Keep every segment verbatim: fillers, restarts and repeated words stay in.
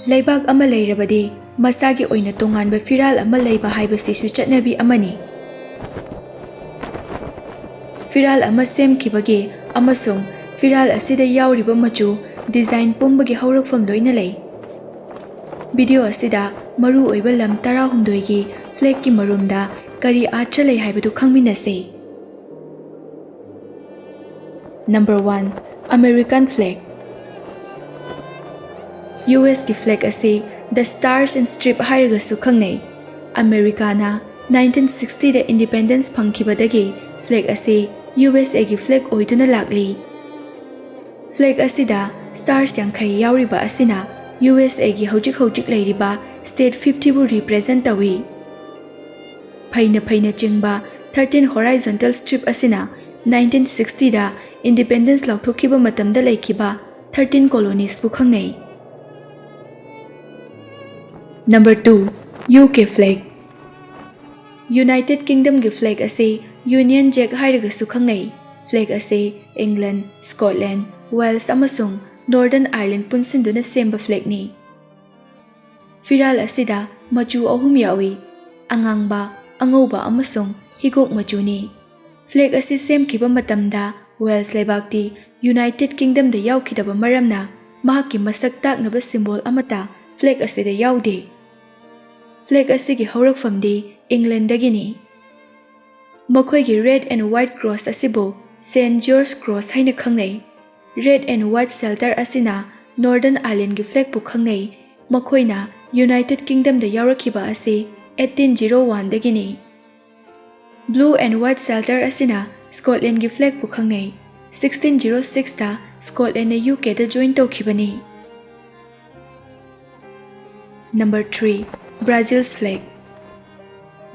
ꯂꯩꯕꯥꯛ ꯑꯃ ꯂꯩꯔꯕꯗꯤ ꯃꯁꯥꯒꯤ ꯑꯣꯏꯅ ꯇꯣꯉꯥꯟꯕ ꯐꯤꯔꯥꯜ ꯑꯃ ꯂꯩꯕ ꯍꯥꯏꯕꯁꯤꯁꯨ ꯆꯠꯅꯕꯤ ꯑꯃꯅꯤ꯫ ꯐꯤꯔꯥꯜ ꯑꯃ ꯁꯦꯝꯈꯤꯕꯒꯤ ꯑꯃꯁꯨꯡ ꯐꯤꯔꯥꯜ ꯑꯁꯤꯗ ꯌꯥꯎꯔꯤꯕ ꯃꯆꯨ, ꯗꯤꯖꯥꯏꯟ ꯄꯨꯝꯕꯒꯤ ꯍꯧꯔꯛꯐꯝ ꯂꯣꯏꯅ ꯂꯩ꯫ ꯚꯤꯗꯤꯑꯣ ꯑꯁꯤꯗ ꯃꯔꯨ ꯑꯣꯏꯕ ꯂꯝ ꯇꯔꯥꯍꯨꯝꯗꯣꯏꯒꯤ ꯐ꯭ꯂꯦꯒꯀꯤ ꯃꯔꯨꯝꯗ ꯀꯔꯤ ꯑꯥꯔꯊ ꯂꯩ ꯍꯥꯏꯕꯗꯨ ꯈꯪꯃꯤꯟꯅꯁꯤ꯫ Number one, American flag. U ꯑꯦꯁꯀꯤ ꯐ꯭ꯂꯦꯒ ꯑꯁꯤ The Stars and Stripe ꯍꯥꯏꯔꯒꯁꯨ ꯈꯪꯅꯩ꯫ ꯑꯃꯦꯔꯤꯀꯥꯅ ꯅꯥꯏꯟꯇꯤꯟ ꯁꯤꯛꯁꯇꯤꯗ ꯏꯟꯗꯤꯄꯦꯟꯗꯦꯟꯁ ꯐꯪꯈꯤꯕꯗꯒꯤ ꯐ꯭ꯂꯦꯒ ꯑꯁꯤ ꯌꯨ ꯑꯦꯁ ꯑꯦꯒꯤ ꯐ꯭ꯂꯦꯒ ꯑꯣꯏꯗꯨꯅ ꯂꯥꯛꯂꯤ꯫ ꯐ꯭ꯂꯦꯒ ꯑꯁꯤꯗ ꯁ꯭ꯇꯥꯔꯁ ꯌꯥꯡꯈꯩ ꯌꯥꯎꯔꯤꯕ ꯑꯁꯤꯅ ꯌꯨ ꯑꯦꯁ ꯑꯦꯒꯤ ꯍꯧꯖꯤꯛ ꯍꯧꯖꯤꯛ ꯂꯩꯔꯤꯕ ꯁ꯭ꯇꯦꯠ ꯐꯤꯐꯇꯤꯕꯨ ꯔꯤꯄ꯭ꯔꯦꯖꯦꯟꯠ ꯇꯧꯏ꯫ ꯐꯩꯅ ꯐꯩꯅ ꯆꯤꯡꯕ ꯊꯥꯔꯇꯤꯟ ꯍꯣꯔꯥꯏꯖꯣꯟꯇꯦꯜ ꯁ꯭ꯇ꯭ꯔꯤꯞ ꯑꯁꯤꯅ ꯅꯥꯏꯟꯇꯤꯟ ꯁꯤꯛꯁꯇꯤꯗ ꯏꯟꯗꯤꯄꯦꯟꯗꯦꯟꯁ ꯂꯥꯎꯊꯣꯛꯈꯤꯕ ꯃꯇꯝꯗ ꯂꯩꯈꯤꯕ ꯊꯥꯔꯇꯤꯟ ꯀꯣꯂꯣꯅꯤꯁꯄꯨ ꯈꯪꯅꯩ꯫ Number two, U K flag. United ꯀꯤꯡꯗꯝꯒꯤ ꯐ꯭ꯂꯦꯒ ꯑꯁꯤ ꯌꯨꯅꯤꯌꯟ ꯖꯦꯛ ꯍꯥꯏꯔꯒꯁꯨ ꯈꯪꯅꯩ꯫ ꯐ꯭ꯂꯦꯒ ꯑꯁꯤ ꯏꯪꯂꯦꯟ, ꯁ꯭ꯀꯣꯠꯂꯦꯟ, ꯋꯦꯜꯁ ꯑꯃꯁꯨꯡ ꯅꯣꯔꯗꯔꯟ ꯑꯥꯏꯔꯂꯦꯟ ꯄꯨꯟꯁꯤꯟꯗꯨꯅ ꯁꯦꯝꯕ ꯐ꯭ꯂꯦꯒꯅꯤ꯫ ꯐꯤꯔꯥꯜ ꯑꯁꯤꯗ ꯃꯆꯨ ꯑꯍꯨꯝ ꯌꯥꯎꯏ, ꯑꯉꯥꯡꯕ, ꯑꯉꯧꯕ ꯑꯃꯁꯨꯡ ꯍꯤꯒꯣꯛ ꯃꯆꯨꯅꯤ꯫ ꯐ꯭ꯂꯦꯒ ꯑꯁꯤ ꯁꯦꯝꯈꯤꯕ ꯃꯇꯝꯗ ꯋꯦꯜꯁ ꯂꯩꯕꯥꯛꯇꯤ ꯌꯨꯅꯥꯏꯇꯦꯗ ꯀꯤꯡꯗꯝꯗ ꯌꯥꯎꯈꯤꯗꯕ ꯃꯔꯝꯅ ꯃꯍꯥꯛꯀꯤ ꯃꯁꯛ ꯇꯥꯛꯅꯕ ꯁꯤꯝꯕꯣꯜ ꯑꯃꯠꯇ ꯐ꯭ꯂꯦꯒ ꯑꯁꯤꯗ ꯌꯥꯎꯗꯦ꯫ ꯐ꯭ꯂꯦꯒ ꯑꯁꯤꯒꯤ ꯍꯧꯔꯛꯐꯝꯗꯤ ꯏꯪꯂꯦꯟꯗꯒꯤꯅꯤ꯫ ꯃꯈꯣꯏꯒꯤ ꯔꯦꯗ ꯑꯦꯟ ꯋꯥꯏꯠ ꯀ꯭ꯔꯣꯁ ꯑꯁꯤꯕꯨ ꯁꯦꯟꯠ ꯖꯣꯔꯖ ꯀ꯭ꯔꯣꯁ ꯍꯥꯏꯅ ꯈꯪꯅꯩ꯫ ꯔꯦꯗ ꯑꯦꯟ ꯋꯥꯏꯠ ꯁꯦꯜꯇꯔ ꯑꯁꯤꯅ ꯅꯣꯔꯗꯔꯟ ꯑꯥꯏꯔꯂꯦꯟꯒꯤ ꯐ꯭ꯂꯦꯒꯄꯨ ꯈꯪꯅꯩ꯫ ꯃꯈꯣꯏꯅ ꯌꯨꯅꯥꯏꯇꯦꯗ ꯀꯤꯡꯗꯝꯗ ꯌꯥꯎꯔꯛꯈꯤꯕ ꯑꯁꯤ ꯑꯩꯠꯇꯤꯟ ꯖꯤꯔꯣ ꯋꯥꯟꯗꯒꯤꯅꯤ꯫ ꯕ꯭ꯂꯨ ꯑꯦꯟ ꯋꯥꯏꯠ ꯁꯦꯜꯇꯔ ꯑꯁꯤꯅ ꯁ꯭ꯀꯣꯠꯂꯦꯟꯒꯤ ꯐ꯭ꯂꯦꯒꯄꯨ ꯈꯪꯅꯩ꯫ ꯁꯤꯛꯁꯇꯤꯟ ꯖꯤꯔꯣ ꯁꯤꯛꯁꯇ ꯁ꯭ꯀꯣꯠꯂꯦꯟꯅ ꯌꯨ ꯀꯦꯗ ꯖꯣꯏꯟ ꯇꯧꯈꯤꯕꯅꯤ꯫ Number three, Brazil's flag.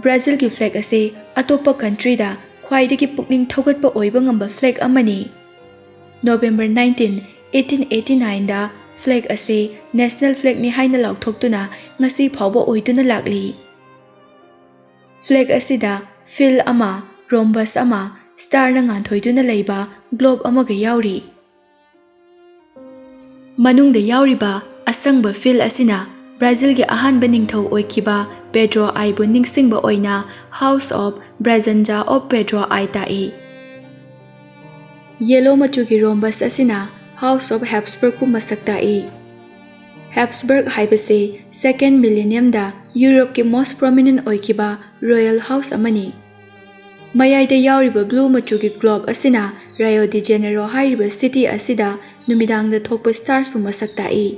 ꯕ꯭ꯔꯥꯖꯤꯜꯒꯤ ꯐ꯭ꯂꯦꯒ ꯑꯁꯤ ꯑꯇꯣꯞꯄ ꯀꯟꯇ꯭ꯔꯤꯗ ꯈ꯭ꯋꯥꯏꯗꯒꯤ ꯄꯨꯛꯅꯤꯡ ꯊꯧꯒꯠꯄ ꯑꯣꯏꯕ ꯉꯝꯕ ꯐ꯭ꯂꯦꯒ ꯑꯃꯅꯤ꯫ ꯅꯣꯕꯦꯝꯕꯔ ꯅꯥꯏꯟꯇꯤꯟ, ꯑꯩꯠꯇꯤꯟ ꯑꯩꯠꯇꯤ ꯅꯥꯏꯟꯗ ꯐ꯭ꯂꯦꯒ ꯑꯁꯤ ꯅꯦꯁꯅꯦꯜ ꯐ꯭ꯂꯦꯒꯅꯤ ꯍꯥꯏꯅ ꯂꯥꯎꯊꯣꯛꯇꯨꯅ ꯉꯁꯤ ꯐꯥꯎꯕ ꯑꯣꯏꯗꯨꯅ ꯂꯥꯛꯂꯤ꯫ ꯐ꯭ꯂꯦꯒ ꯑꯁꯤꯗ ꯐꯤꯜ ꯑꯃ, ꯔꯣꯝꯕꯁ ꯑꯃ, ꯁ꯭ꯇꯥꯔꯅ ꯉꯥꯟꯊꯣꯏꯗꯨꯅ ꯂꯩꯕ ꯒ꯭ꯂꯣꯕ ꯑꯃꯒ ꯌꯥꯎꯔꯤ꯫ ꯃꯅꯨꯡꯗ ꯌꯥꯎꯔꯤꯕ ꯑꯁꯪꯕ field ꯑꯁꯤꯅ ꯕ꯭ꯔꯥꯖꯤꯜꯒꯤ ꯑꯍꯥꯟꯕ ꯅꯤꯡꯊꯧ ꯑꯣꯏꯈꯤꯕ ꯄꯦꯗ꯭ꯔꯣ ꯑꯥꯏꯕꯨ ꯅꯤꯡꯁꯤꯡꯕ ꯑꯣꯏꯅ House of Bragança of Pedro I ꯇꯥꯛꯏ꯫ Yellow ꯃꯆꯨꯒꯤ rhombus ꯑꯁꯤꯅ House of Habsburgꯄꯨ ꯃꯁꯛ ꯇꯥꯛꯏ꯫ Habsburg ꯍꯥꯏꯕꯁꯤ second millenniumꯗ ꯌꯨꯔꯣꯞꯀꯤ most prominent ꯑꯣꯏꯈꯤꯕ royal house ꯑꯃꯅꯤ꯫ ꯃꯌꯥꯏꯗ ꯌꯥꯎꯔꯤꯕ blue ꯃꯆꯨꯒꯤ globe ꯑꯁꯤꯅ Rio de Janeiro ꯍꯥꯏꯔꯤꯕ city ꯑꯁꯤꯗ ꯅꯨꯃꯤꯗꯥꯡꯗ ꯊꯣꯛꯄ starsꯄꯨ ꯃꯁꯛ ꯇꯥꯛꯏ꯫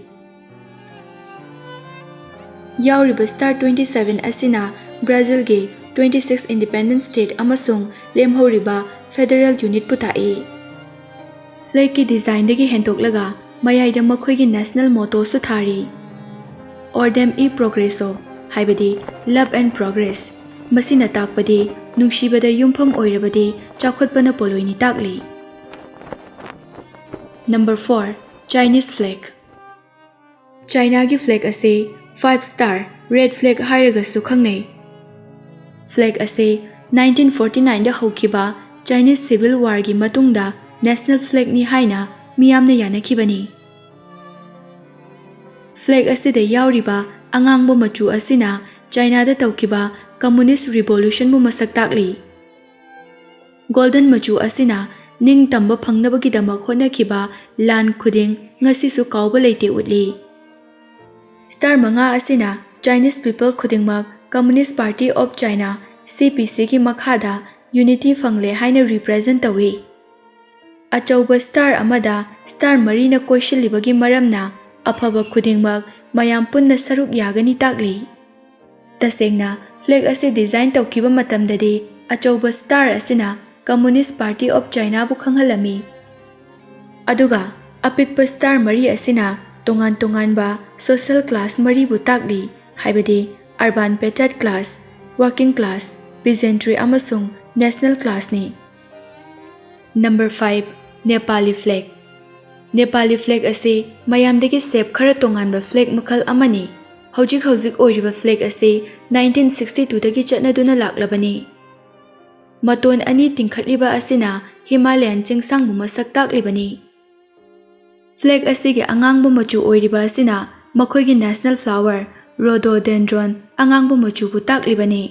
ꯌꯥꯎꯔꯤꯕ star twenty seven ꯑꯁꯤꯅ ꯕ꯭ꯔꯥꯖꯤꯜꯒꯤ twenty six independent state ꯑꯃꯁꯨꯡ ꯂꯦꯝꯍꯧꯔꯤꯕ federal unitꯄꯨ ꯇꯥꯛꯏ꯫ Flagꯀꯤ designꯗꯒꯤ ꯍꯦꯟꯗꯣꯛꯂꯒ ꯃꯌꯥꯏꯗ ꯃꯈꯣꯏꯒꯤ national mottoꯁꯨ ꯊꯥꯔꯤ, Ordem e Progresso, ꯍꯥꯏꯕꯗꯤ Love and Progress꯫ ꯃꯁꯤꯅ ꯇꯥꯛꯄꯗꯤ ꯅꯨꯡꯁꯤꯕꯗ ꯌꯨꯝꯐꯝ ꯑꯣꯏꯔꯕꯗꯤ ꯆꯥꯎꯈꯠꯄꯅ ꯄꯣꯠꯂꯣꯏꯅꯤ ꯇꯥꯛꯂꯤ꯫ Number four, Chinese flag꯫ ꯆꯥꯏꯅꯥꯒꯤ flag ꯑꯁꯤ five star red flag ꯍꯥꯏꯔꯒꯁꯨ ꯈꯪꯅꯩ꯫ Flag ꯑꯁꯤ nineteen forty nineꯗ ꯍꯧꯈꯤꯕ Chinese Civil Warꯒꯤ ꯃꯇꯨꯡꯗ national flagꯅꯤ ꯍꯥꯏꯅ ꯃꯤꯌꯥꯝꯅ ꯌꯥꯅꯈꯤꯕꯅꯤ꯫ Flag ꯑꯁꯤꯗ ꯌꯥꯎꯔꯤꯕ ꯑꯉꯥꯡꯕ ꯃꯆꯨ ꯑꯁꯤꯅ ꯆꯥꯏꯅꯥꯗ ꯇꯧꯈꯤꯕ communist revolutionꯕꯨ ꯃꯁꯛ ꯇꯥꯛꯂꯤ꯫ Golden ꯃꯆꯨ ꯑꯁꯤꯅ ꯅꯤꯡꯇꯝꯕ ꯐꯪꯅꯕꯒꯤꯗꯃꯛ ꯍꯣꯠꯅꯈꯤꯕ ꯂꯥꯟ ꯈꯨꯗꯤꯡ ꯉꯁꯤꯁꯨ ꯀꯥꯎꯕ ꯂꯩꯇꯦ ꯎꯠꯂꯤ꯫ Star ꯃꯉꯥ ꯑꯁꯤꯅ Chinese people ꯈꯨꯗꯤꯡꯃꯛ Communist Party of China, CPCꯒꯤ ꯃꯈꯥꯗ unity ꯐꯪꯂꯦ ꯍꯥꯏꯅ represent ꯇꯧꯏ꯫ ꯑꯆꯧꯕ star ꯑꯃꯗ star ꯃꯔꯤꯅ ꯀꯣꯏꯁꯤꯜꯂꯤꯕꯒꯤ ꯃꯔꯝꯅ ꯑꯐꯕ ꯈꯨꯗꯤꯡꯃꯛ ꯃꯌꯥꯝ ꯄꯨꯟꯅ ꯁꯔꯨꯛ ꯌꯥꯒꯅꯤ ꯇꯥꯛꯂꯤ꯫ ꯇꯁꯦꯡꯅ, flag ꯑꯁꯤ design ꯇꯧꯈꯤꯕ ꯃꯇꯝꯗꯗꯤ ꯑꯆꯧꯕ star ꯑꯁꯤꯅ Communist Party of Chinaꯕꯨ ꯈꯪꯍꯜꯂꯝꯃꯤ, ꯑꯗꯨꯒ ꯑꯄꯤꯛꯄ star ꯃꯔꯤ ꯑꯁꯤꯅ ꯇꯣꯉꯥꯟ ꯇꯣꯉꯥꯟꯕ social class ꯃꯔꯤꯕꯨ ꯇꯥꯛꯂꯤ, ꯍꯥꯏꯕꯗꯤ urban peasant class, working class, peasantry ꯑꯃꯁꯨꯡ national classꯅꯤ꯫ Number five, Nepali flag꯫ Nepali flag ꯑꯁꯤ ꯃꯌꯥꯝꯗꯒꯤ shape ꯈꯔ ꯇꯣꯉꯥꯟꯕ flag ꯃꯈꯜ ꯑꯃꯅꯤ꯫ ꯍꯧꯖꯤꯛ ꯍꯧꯖꯤꯛ ꯑꯣꯏꯔꯤꯕ flag ꯑꯁꯤ nineteen sixty twoꯗꯒꯤ ꯆꯠꯅꯗꯨꯅ ꯂꯥꯛꯂꯕꯅꯤ꯫ ꯃꯇꯣꯟ ꯑꯅꯤ ꯇꯤꯡꯈꯠꯂꯤꯕ ꯑꯁꯤꯅ Himalayan ꯆꯤꯡꯁꯥꯡꯕꯨ ꯃꯁꯛ ꯇꯥꯛꯂꯤꯕꯅꯤ꯫ Flag ꯑꯁꯤꯒꯤ ꯑꯉꯥꯡꯕ ꯃꯆꯨ ꯑꯣꯏꯔꯤꯕ ꯑꯁꯤꯅ ꯃꯈꯣꯏꯒꯤ national flower rhododendron ꯑꯉꯥꯡꯕ ꯃꯆꯨꯕꯨ ꯇꯥꯛꯂꯤꯕꯅꯤ꯫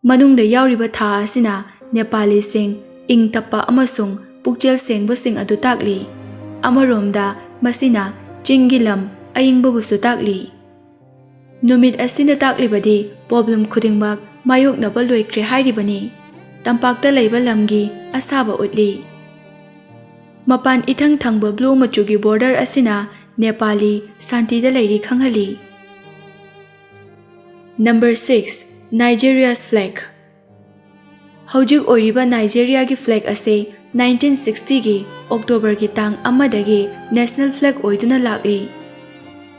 ꯃꯅꯨꯡꯗ ꯌꯥꯎꯔꯤꯕ ꯊꯥ ꯑꯁꯤꯅ ꯅꯦꯄꯥꯂꯤꯁꯤꯡ ꯏꯪ ꯇꯞꯄ ꯑꯃꯁꯨꯡ ꯄꯨꯛꯆꯦꯜ ꯁꯦꯡꯕꯁꯤꯡ ꯑꯗꯨ ꯇꯥꯛꯂꯤ꯫ ꯑꯃꯔꯣꯝꯗ ꯃꯁꯤꯅ ꯆꯤꯡꯒꯤ ꯂꯝ ꯑꯏꯪꯕꯕꯨꯁꯨ ꯇꯥꯛꯂꯤ꯫ ꯅꯨꯃꯤꯠ ꯑꯁꯤꯅ ꯇꯥꯛꯂꯤꯕꯗꯤ problem ꯈꯨꯗꯤꯡꯃꯛ ꯃꯥꯌꯣꯛꯅꯕ ꯂꯣꯏꯈ꯭ꯔꯦ ꯍꯥꯏꯔꯤꯕꯅꯤ꯫ ꯇꯝꯄꯥꯛꯇ ꯂꯩꯕ ꯂꯝꯒꯤ ꯑꯁꯥꯕ ꯎꯠꯂꯤ꯫ ꯃꯄꯥꯟ ꯏꯊꯪ ꯊꯪꯕ blue ꯃꯆꯨꯒꯤ border ꯑꯁꯤꯅ ꯅꯦꯄꯥꯂꯤ ꯁꯥꯟꯇꯤꯗ ꯂꯩꯔꯤ ꯈꯪꯍꯜꯂꯤ꯫ Number six, Nigeria's flag. ꯍꯧꯖꯤꯛ ꯑꯣꯏꯔꯤꯕ ꯅꯥꯏꯖꯦꯔꯤꯌꯥꯒꯤ flag ꯑꯁꯤ nineteen sixty ꯒꯤ October ꯒꯤ ꯇꯥꯡ ꯑꯃꯗꯒꯤ national flag ꯑꯣꯏꯗꯨꯅ ꯂꯥꯛꯂꯤ꯫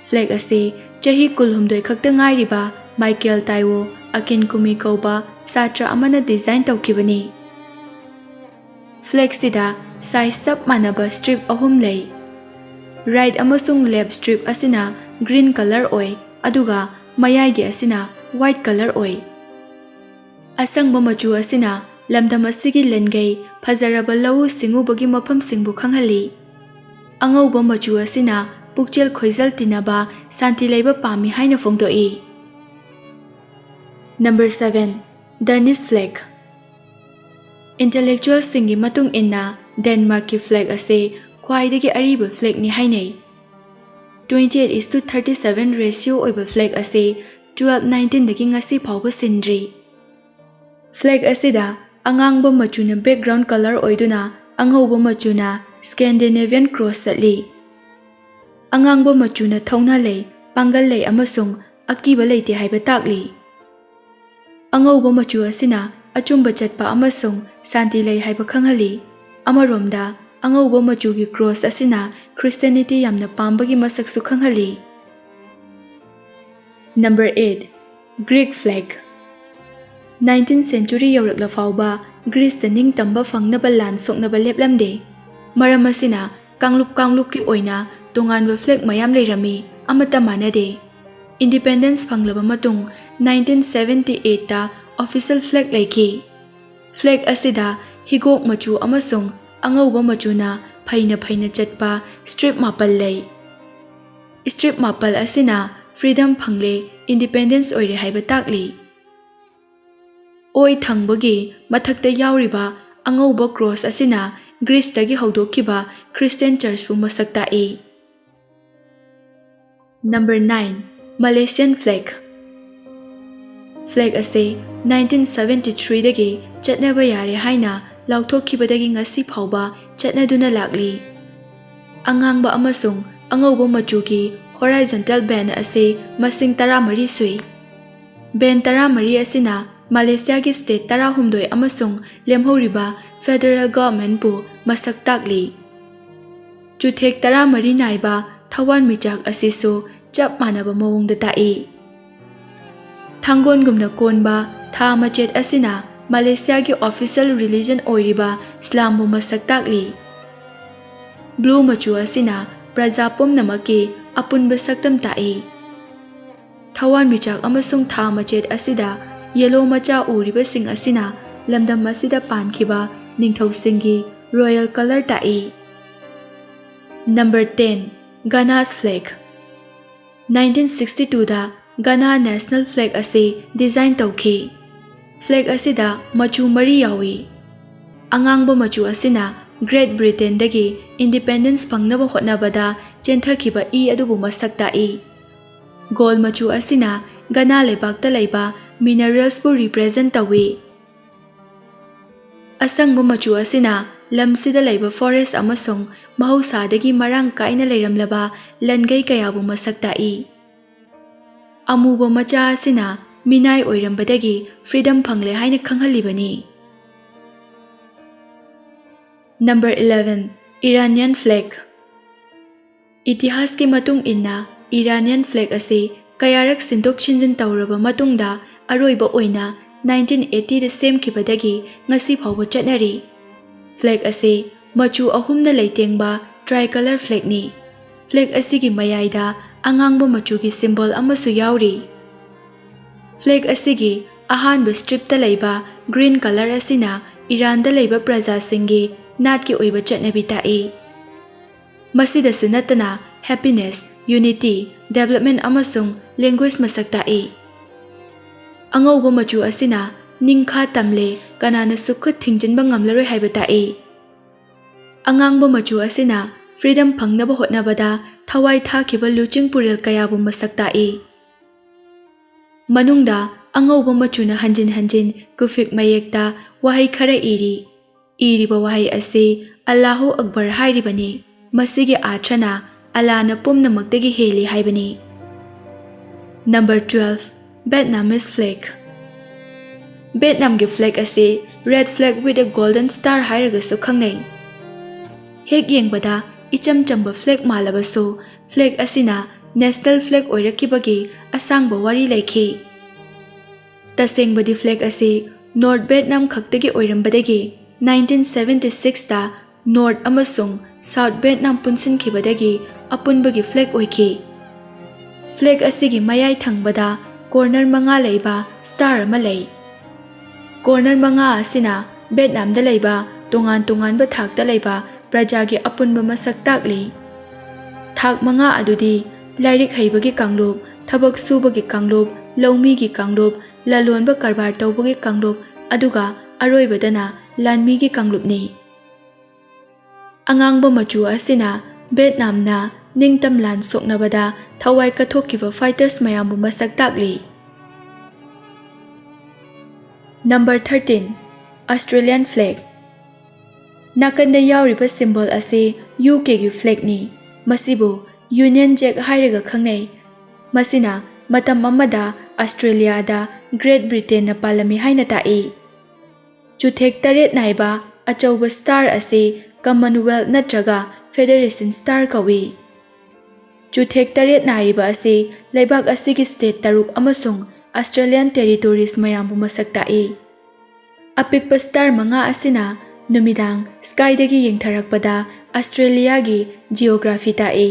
Flag ꯑꯁꯤ ꯆꯍꯤ ꯀꯨꯟꯍꯨꯝꯗꯣꯏ ꯈꯛꯇ ꯉꯥꯏꯔꯤꯕ ꯃꯥꯏꯀꯦꯜ ꯇꯥꯏꯋꯣ ꯑꯀꯤꯟꯀꯨꯃꯤ ꯀꯧꯕ ꯁꯥꯇ꯭ꯔ ꯑꯃꯅ design ꯇꯧꯈꯤꯕꯅꯤ꯫ Flag ꯁꯤꯗ size ꯆꯞ ꯃꯥꯟꯅꯕ strip ꯑꯍꯨꯝ ꯂꯩ꯫ Right ꯑꯃꯁꯨꯡ left strip ꯑꯁꯤꯅ green colour ꯑꯣꯏ, ꯑꯗꯨꯒ ꯃꯌꯥꯏꯒꯤ ꯑꯁꯤꯅ white colour ꯑꯣꯏ꯫ ꯑꯁꯪꯕ ꯃꯆꯨ ꯑꯁꯤꯅ ꯂꯝꯗꯝ ꯑꯁꯤꯒꯤ ꯂꯦꯟꯒꯩ ꯐꯖꯔꯕ ꯂꯧꯎ ꯁꯤꯡꯎꯕꯒꯤ ꯃꯐꯝꯁꯤꯡꯕꯨ ꯈꯪꯍꯜꯂꯤ꯫ ꯑꯉꯧꯕ ꯃꯆꯨ ꯑꯁꯤꯅ ꯄꯨꯛꯆꯦꯜ ꯈꯣꯏꯖꯜ ꯇꯤꯟꯅꯕ, ꯁꯥꯟꯇꯤ ꯂꯩꯕ ꯄꯥꯝꯃꯤ ꯍꯥꯏꯅ ꯐꯣꯡꯗꯣꯛꯏ꯫ Number seven, Danish flag. Intellectual ꯁꯤꯡꯒꯤ ꯃꯇꯨꯡ ꯏꯟꯅ ꯗꯦꯟꯃꯥꯔꯛꯀꯤ flag ꯑꯁꯤ ꯈ꯭ꯋꯥꯏꯗꯒꯤ ꯑꯔꯤꯕ flag ꯅꯤ ꯍꯥꯏꯅꯩ꯫ Twenty eight is to thirty seven ratio ꯑꯣꯏꯕ flag ꯑꯁꯤ twelve nineteen ꯗꯒꯤ ꯉꯁꯤ ꯐꯥꯎꯕ ꯁꯤꯟꯗ꯭ꯔꯤ꯫ Flag ꯑꯁꯤꯗ ꯑꯉꯥꯡꯕ ꯃꯆꯨꯅ background colour ꯑꯣꯏꯗꯨꯅ ꯑꯉꯧꯕ ꯃꯆꯨꯅ Scandinavian cross ꯆꯠꯂꯤ꯫ ꯑꯉꯥꯡꯕ ꯃꯆꯨꯅ ꯊꯧꯅꯥ ꯂꯩ, ꯄꯥꯡꯒꯜ ꯂꯩ ꯑꯃꯁꯨꯡ ꯑꯀꯤꯕ ꯂꯩꯇꯦ ꯍꯥꯏꯕ ꯇꯥꯛꯂꯤ꯫ ꯑꯉꯧꯕ ꯃꯆꯨ ꯑꯁꯤꯅ ꯑꯆꯨꯝꯕ ꯆꯠꯄ ꯑꯃꯁꯨꯡ ꯁꯥꯟꯇꯤ ꯂꯩ ꯍꯥꯏꯕ ꯈꯪꯍꯜꯂꯤ꯫ ꯑꯃꯔꯣꯝꯗ, ꯑꯉꯧꯕ ꯃꯆꯨꯒꯤ cross ꯑꯁꯤꯅ Christianity ꯌꯥꯝꯅ ꯄꯥꯝꯕꯒꯤ ꯃꯁꯛꯁꯨ ꯈꯪꯍꯜꯂꯤ꯫ Number eight, Greek flag. Nineteenth century ꯌꯧꯔꯛꯂ ꯐꯥꯎꯕ ꯒ꯭ꯔꯤꯁꯇ ꯅꯤꯡꯇꯝꯕ ꯐꯪꯅꯕ ꯂꯥꯟ ꯁꯣꯛꯅꯕ ꯂꯦꯞꯂꯝꯗꯦ꯫ ꯃꯔꯝ ꯑꯁꯤꯅ ꯀꯥꯡꯂꯨꯞ ꯀꯥꯡꯂꯨꯞꯀꯤ ꯑꯣꯏꯅ ꯇꯣꯉꯥꯟꯕ flag ꯃꯌꯥꯝ ꯂꯩꯔꯝꯃꯤ, ꯑꯃꯠꯇ ꯃꯥꯟꯅꯗꯦ꯫ Independence ꯐꯪꯂꯕ ꯃꯇꯨꯡ nineteen seventy eight ꯇ official flag ꯂꯩꯈꯤ꯫ Flag ꯑꯁꯤꯗ ꯍꯤꯒꯣꯛ ꯃꯆꯨ ꯑꯃꯁꯨꯡ ꯑꯉꯧꯕ ꯃꯆꯨꯅ ꯐꯩꯅ ꯐꯩꯅ ꯆꯠꯄ ꯁ꯭ꯇ꯭ꯔꯤꯞ ꯃꯥꯄꯜ ꯂꯩ꯫ ꯁ꯭ꯇ꯭ꯔꯤꯞ ꯃꯥꯄꯜ ꯑꯁꯤꯅ ꯐ꯭ꯔꯤꯗꯝ ꯐꯪꯂꯦ, ꯏꯟꯗꯤꯄꯦꯟꯗꯦꯟꯁ ꯑꯣꯏꯔꯦ ꯍꯥꯏꯕ ꯇꯥꯛꯂꯤ꯫ ꯑꯣꯏ ꯊꯪꯕꯒꯤ ꯃꯊꯛꯇ ꯌꯥꯎꯔꯤꯕ ꯑꯉꯧꯕ ꯀ꯭ꯔꯣꯁ ꯑꯁꯤꯅ ꯒ꯭ꯔꯤꯁꯇꯒꯤ ꯍꯧꯗꯣꯛꯈꯤꯕ ꯈ꯭ꯔꯤꯁꯇꯤꯌꯥꯟ ꯆꯔꯆꯄꯨ ꯃꯁꯛ ꯇꯥꯛꯏ꯫ Number nine, Malaysian flag. Flag ꯑꯁꯤ ꯅꯥꯏꯟꯇꯤꯟ ꯁꯚꯦꯟꯇꯤ ꯊ꯭ꯔꯤꯗꯒꯤ ꯆꯠꯅꯕ ꯌꯥꯔꯦ ꯍꯥꯏꯅ ꯂꯥꯎꯊꯣꯛꯈꯤꯕꯗꯒꯤ ꯉꯁꯤ ꯐꯥꯎꯕ ꯆꯠꯅꯗꯨꯅ ꯂꯥꯛꯂꯤ꯫ ꯑꯉꯥꯡꯕ ꯑꯃꯁꯨꯡ ꯑꯉꯧꯕ ꯃꯆꯨꯒꯤ ꯍꯣꯔꯥꯏꯖꯟꯇꯦꯜ ꯕꯦꯟ ꯑꯁꯤ ꯃꯁꯤꯡ ꯇꯔꯥꯃꯔꯤ ꯁꯨꯏ꯫ ꯕꯦꯟ ꯇꯔꯥꯃꯔꯤ ꯑꯁꯤꯅ ꯃꯥꯂꯦꯁꯤꯌꯥꯒꯤ ꯁ꯭ꯇꯦꯠ ꯇꯔꯥꯍꯨꯝꯗꯣꯏ ꯑꯃꯁꯨꯡ ꯂꯦꯝꯍꯧꯔꯤꯕ ꯐꯦꯗꯔꯦꯜ ꯒꯚꯔꯟꯃꯦꯟꯠꯄꯨ ꯃꯁꯛ ꯇꯥꯛꯂꯤ꯫ ꯆꯨꯊꯦꯛ ꯇꯔꯥꯃꯔꯤ ꯅꯥꯏꯕ ꯊꯋꯥꯟꯃꯤꯆꯥꯛ ꯑꯁꯤꯁꯨ ꯆꯞ ꯃꯥꯟꯅꯕ ꯃꯑꯣꯡꯗ ꯇꯥꯛꯏ꯫ ꯊꯥꯡꯒꯣꯟꯒꯨꯝꯅ ꯀꯣꯟꯕ ꯊꯥ ꯃꯆꯦꯠ ꯑꯁꯤꯅ ꯃꯥꯂꯦꯁꯤꯌꯥꯒꯤ ꯑꯣꯐꯤꯁꯤꯌꯦꯜ ꯔꯤꯂꯤꯖꯟ ꯑꯣꯏꯔꯤꯕ ꯏꯁꯂꯥꯝꯕꯨ ꯃꯁꯛ ꯇꯥꯛꯂꯤ꯫ ꯕ꯭ꯂꯨ ꯃꯆꯨ ꯑꯁꯤꯅ ꯄ꯭ꯔꯖꯥ ꯄꯨꯝꯅꯃꯛꯀꯤ ꯑꯄꯨꯟꯕ ꯁꯛꯇꯝ ꯇꯥꯛꯏ꯫ ꯊꯋꯥꯟꯃꯤꯆꯥꯛ ꯑꯃꯁꯨꯡ ꯊꯥ ꯃꯆꯦꯠ ꯑꯁꯤꯗ ꯌꯦꯂꯣ ꯃꯆꯥ ꯎꯔꯤꯕꯁꯤꯡ ꯑꯁꯤꯅ ꯂꯝꯗꯝ ꯑꯁꯤꯗ ꯄꯥꯟꯈꯤꯕ ꯅꯤꯡꯊꯧꯁꯤꯡꯒꯤ ꯔꯣꯌꯦꯜ ꯀꯂꯔ ꯇꯥꯛꯏ꯫ Number ten, Ghana's flag. Nineteen sixty ꯇꯨꯗ ꯘꯅꯥ ꯅꯦꯁꯅꯦꯜ ꯐ꯭ꯂꯦꯒ ꯑꯁꯤ ꯗꯤꯖꯥꯏꯟ ꯇꯧꯈꯤ꯫ ꯐ꯭ꯂꯦꯒ ꯑꯁꯤꯗ ꯃꯆꯨ ꯃꯔꯤ ꯌꯥꯎꯏ꯫ ꯑꯉꯥꯡꯕ ꯃꯆꯨ ꯑꯁꯤꯅ ꯒ꯭ꯔꯦꯠ ꯕ꯭ꯔꯤꯇꯦꯟꯗꯒꯤ ꯏꯟꯗꯤꯄꯦꯟꯗꯦꯟꯁ ꯐꯪꯅꯕ ꯍꯣꯠꯅꯕꯗ ꯆꯦꯟꯊꯈꯤꯕ ꯏ ꯑꯗꯨꯕꯨ ꯃꯁꯛ ꯇꯥꯛꯏ꯫ ꯒꯣꯜ ꯃꯆꯨ ꯑꯁꯤꯅ ꯘꯅꯥ ꯂꯩꯕꯥꯛꯇ ꯂꯩꯕ ꯃꯤꯅꯔꯦꯜꯁꯄꯨ ꯔꯤꯄ꯭ꯔꯦꯖꯦꯟꯠ ꯇꯧꯏ꯫ ꯑꯁꯪꯕ ꯃꯆꯨ ꯑꯁꯤꯅ ꯂꯝꯁꯤꯗ ꯂꯩꯕ ꯐꯣꯔꯦꯁ ꯑꯃꯁꯨꯡ ꯃꯍꯧꯁꯥꯗꯒꯤ ꯃꯔꯥꯡ ꯀꯥꯏꯅ ꯂꯩꯔꯝꯂꯕ ꯂꯟꯒꯩ ꯀꯌꯥꯕꯨ ꯃꯁꯛ ꯇꯥꯛꯏ꯫ ꯑꯃꯨꯕ ꯃꯆꯥ ꯑꯁꯤꯅ ꯃꯤꯅꯥꯏ ꯑꯣꯏꯔꯝꯕꯗꯒꯤ ꯐ꯭ꯔꯤꯗꯝ ꯐꯪꯂꯦ ꯍꯥꯏꯅ ꯈꯪꯍꯜꯂꯤꯕꯅꯤ꯫ Number eleven, Iranian flag. ꯏꯇꯤꯍꯥꯁꯀꯤ ꯃꯇꯨꯡ ꯏꯟꯅ ꯏꯔꯥꯅꯤꯌꯟ ꯐ꯭ꯂꯦꯒ ꯑꯁꯤ ꯀꯌꯥꯔꯛ ꯁꯤꯟꯗꯣꯛ ꯁꯤꯟꯖꯤꯟ ꯇꯧꯔꯕ ꯃꯇꯨꯡꯗ ꯑꯔꯣꯏꯕ ꯑꯣꯏꯅ ꯅꯥꯏꯟꯇꯤꯟ ꯑꯩꯠꯇꯤꯗ ꯁꯦꯝꯈꯤꯕꯗꯒꯤ ꯉꯁꯤ ꯐꯥꯎꯕ ꯆꯠꯅꯔꯤ꯫ ꯐ꯭ꯂꯦꯒ ꯑꯁꯤ ꯃꯆꯨ ꯑꯍꯨꯝꯅ ꯂꯩꯇꯦꯡꯕ ꯇ꯭ꯔꯥꯏꯀꯂꯔ ꯐ꯭ꯂꯦꯒꯅꯤ꯫ ꯐ꯭ꯂꯦꯒ ꯑꯁꯤꯒꯤ ꯃꯌꯥꯏꯗ ꯑꯉꯥꯡꯕ ꯃꯆꯨꯒꯤ ꯁꯤꯝꯕꯣꯜ ꯑꯃꯁꯨ ꯌꯥꯎꯔꯤ꯫ ꯐ꯭ꯂꯦꯒ ꯑꯁꯤꯒꯤ ꯑꯍꯥꯟꯕ ꯁ꯭ꯇ꯭ꯔꯤꯞꯇ ꯂꯩꯕ ꯒ꯭ꯔꯤꯟ ꯀꯂꯔ ꯑꯁꯤꯅ ꯏꯔꯥꯟꯗ ꯂꯩꯕ ꯄ꯭ꯔꯖꯥꯁꯤꯡꯒꯤ ꯅꯥꯠꯀꯤ ꯑꯣꯏꯕ ꯆꯠꯅꯕꯤ ꯇꯥꯛꯏ꯫ ꯃꯁꯤꯗꯁꯨ ꯅꯠꯇꯅ happiness, unity, development ꯑꯃꯁꯨꯡ language ꯃꯁꯛ ꯇꯥꯛꯏ꯫ ꯑꯉꯧꯕ ꯃꯆꯨ ꯑꯁꯤꯅ ꯅꯤꯡꯈꯥ ꯇꯝꯂꯦ, ꯀꯅꯥꯅꯁꯨ ꯈꯨꯠ ꯊꯤꯡꯖꯤꯟꯕ ꯉꯝꯂꯔꯣꯏ ꯍꯥꯏꯕ ꯇꯥꯛꯏ꯫ ꯑꯉꯥꯡꯕ ꯃꯆꯨ ꯑꯁꯤꯅ freedom ꯐꯪꯅꯕ ꯍꯣꯠꯅꯕꯗ ꯊꯋꯥꯏ ꯊꯥꯈꯤꯕ ꯂꯨꯆꯤꯡ ꯄꯨꯔꯦꯜ ꯀꯌꯥꯕꯨ ꯃꯁꯛ ꯇꯥꯛꯏ꯫ ꯃꯅꯨꯡꯗ ꯑꯉꯧꯕ ꯃꯆꯨꯅ ꯍꯟꯖꯤꯟ ꯍꯟꯖꯤꯟ ꯀꯨꯐꯤꯛ ꯃꯌꯦꯛꯇ ꯋꯥꯍꯩ ꯈꯔ ꯏꯔꯤ꯫ ꯏꯔꯤꯕ ꯋꯥꯍꯩ ꯑꯁꯤ ꯑꯜꯂꯥꯍꯨ ꯑꯛꯕꯔ ꯍꯥꯏꯔꯤꯕꯅꯤ꯫ ꯃꯁꯤꯒꯤ ꯑꯥꯔꯊꯅ ꯑꯜꯂꯥꯅ ꯄꯨꯝꯅꯃꯛꯇꯒꯤ ꯍꯦꯜꯂꯤ ꯍꯥꯏꯕꯅꯤ꯫ Number twelve, Vietnamese flag꯫ ꯚꯦꯠꯅꯥꯝꯒꯤ flag ꯑꯁꯤ red flag with a golden star ꯍꯥꯏꯔꯒꯁꯨ ꯈꯪꯅꯩ꯫ ꯍꯦꯛ ꯌꯦꯡꯕꯗ ꯏꯆꯝ ꯆꯝꯕ flag ꯃꯥꯜꯂꯕꯁꯨ, flag ꯑꯁꯤꯅ national flag ꯑꯣꯏꯔꯛꯈꯤꯕꯒꯤ ꯑꯁꯥꯡꯕ ꯋꯥꯔꯤ ꯂꯩꯈꯤ꯫ ꯇꯁꯦꯡꯕꯗꯤ flag ꯑꯁꯤ North Vietnam ꯈꯛꯇꯒꯤ ꯑꯣꯏꯔꯝꯕꯗꯒꯤ nineteen seventy sixꯇ North ꯑꯃꯁꯨꯡ South Vietnam ꯄꯨꯟꯁꯤꯟꯈꯤꯕꯗꯒꯤ ꯑꯄꯨꯟꯕꯒꯤ flag ꯑꯣꯏꯈꯤ꯫ Flag ꯑꯁꯤꯒꯤ ꯃꯌꯥꯏ ꯊꯪꯕꯗ corner ꯃꯉꯥ ꯂꯩꯕ star ꯑꯃ ꯂꯩ꯫ Corner ꯃꯉꯥ ꯑꯁꯤꯅ ꯚꯦꯠꯅꯥꯝꯗ ꯂꯩꯕ ꯇꯣꯉꯥꯟ ꯇꯣꯉꯥꯟꯕ ꯊꯥꯛꯇ ꯂꯩꯕ ꯄ꯭ꯔꯖꯥꯒꯤ ꯑꯄꯨꯟꯕ ꯃꯁꯛ ꯇꯥꯛꯂꯤ꯫ ꯊꯥꯛ ꯃꯉꯥ ꯑꯗꯨꯗꯤ ꯂꯥꯏꯔꯤꯛ ꯍꯩꯕꯒꯤ ꯀꯥꯡꯂꯨꯞ, ꯊꯕꯛ ꯁꯨꯕꯒꯤ ꯀꯥꯡꯂꯨꯞ, ꯂꯧꯃꯤꯒꯤ ꯀꯥꯡꯂꯨꯞ, ꯂꯂꯣꯟꯕ ꯀꯔꯕꯥꯔ ꯇꯧꯕꯒꯤ ꯀꯥꯡꯂꯨꯞ, ꯑꯗꯨꯒ ꯑꯔꯣꯏꯕꯗꯅ ꯂꯥꯟꯃꯤꯒꯤ ꯀꯥꯡꯂꯨꯞꯅꯤ꯫ ꯑꯉꯥꯡꯕ ꯃꯆꯨ ꯑꯁꯤꯅ ꯚꯦꯠꯅꯥꯝꯅ ꯅꯤꯡꯇꯝ ꯂꯥꯟ ꯁꯣꯛꯅꯕꯗ ꯊꯋꯥꯏ ꯀꯠꯊꯣꯛꯈꯤꯕ fighters ꯃꯌꯥꯝꯕꯨ ꯃꯁꯛ ꯇꯥꯛꯂꯤ꯫ Number thirteen, Australian flag꯫ ꯅꯥꯀꯟꯗ ꯌꯥꯎꯔꯤꯕ symbol ꯑꯁꯤ UKꯒꯤ flagꯅꯤ꯫ ꯃꯁꯤꯕꯨ Union Jack ꯍꯥꯏꯔꯒ ꯈꯪꯅꯩ꯫ ꯃꯁꯤꯅ ꯃꯇꯝ ꯑꯃꯗ ꯑꯁꯇ꯭ꯔꯦꯂꯤꯌꯥꯗ Great Britainꯅ ꯄꯥꯜꯂꯝꯃꯤ ꯍꯥꯏꯅ ꯇꯥꯛꯏ꯫ ꯆꯨꯊꯦꯛ ꯇꯔꯦꯠ ꯅꯥꯏꯕ ꯑꯆꯧꯕ star ꯑꯁꯤ Commonwealth ꯅꯠꯇ꯭ꯔꯒ Federation Star ꯀꯧꯏ꯫ ꯆꯨꯊꯦꯛ ꯇꯔꯦꯠ ꯅꯥꯏꯔꯤꯕ ꯑꯁꯤ ꯂꯩꯕꯥꯛ ꯑꯁꯤꯒꯤ state ꯇꯔꯨꯛ ꯑꯃꯁꯨꯡ Australian territories ꯃꯌꯥꯝꯕꯨ ꯃꯁꯛ ꯇꯥꯛꯏ꯫ ꯑꯄꯤꯛꯄ star ꯃꯉꯥ ꯑꯁꯤꯅ ꯅꯨꯃꯤꯗꯥꯡ skyꯗꯒꯤ ꯌꯦꯡꯊꯔꯛꯄꯗ ꯑꯁꯇ꯭ꯔꯦꯂꯤꯌꯥꯒꯤ geography ꯇꯥꯛꯏ꯫